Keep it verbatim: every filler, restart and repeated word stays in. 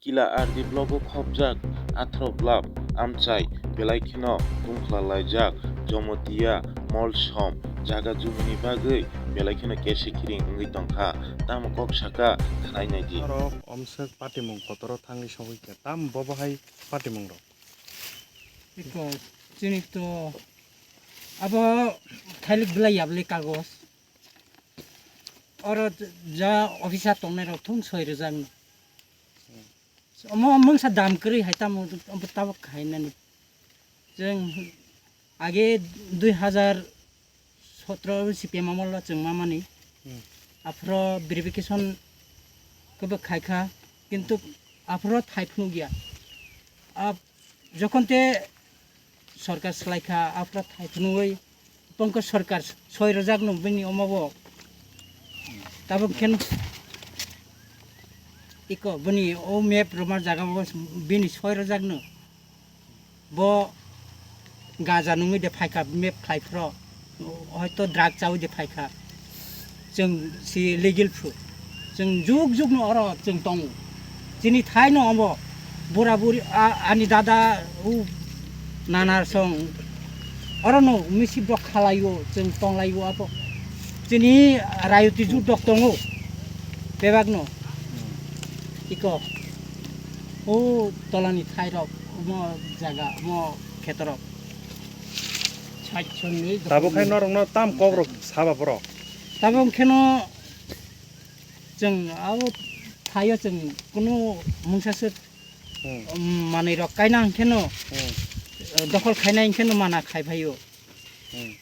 Kila R D block o khopjak atharo blap amchai belai kheno tungphla laijak Jomotia Molsom jaga jumini bagwi belai kheno kesi kiring wngwi tongkha. Tamo kok saka khnai naidi. Norok omswk patimung kotoro thangwi sogwi kha. Tam bobo hai patimung rok? Iko, chini to abo thailik belai yabli kagos. Oro ja officer tongnai rok thung soi rwjak. Omo mungsa dam kwrwi hai tamo, obo tabuk khainani. Chwng age dui hazar sotro C P M amolo chwng mamani. Hmm. Aphro verification kwbak khaikha, kintu aphro thai phunukya. Ab-, jokhon te sorkar swlaikha, aphro thai phunugwi Pankaj Sarkar soi rwjakno bini omobo. Tabuk khen iko bini o map rwma jaga bo bini soi rwjakno. Bo gaja nungwi de phaikha map khlai phro. Hoito drug chawi de phaikha. Chwng si legal phu. Chwng juk juk no oro chwng tongo. Chini thai no omo bura buri a-, ani dada u nana song oro no misip rok khalai o chwng tonglai o abo. Chini rayoti ju dok tongo bebak no. Iko o tolani thai rok omo jaga omo kheto rok. Tabuk khai norok no tam kok rok saba borok. Tabuk kheno chwng abo thaio chwng kunu mungsa se Hmm. Manwi rok kaina hwnkhe no, Hmm. Dokhol khaina hwnkhe no mana khai phaio. Hmm.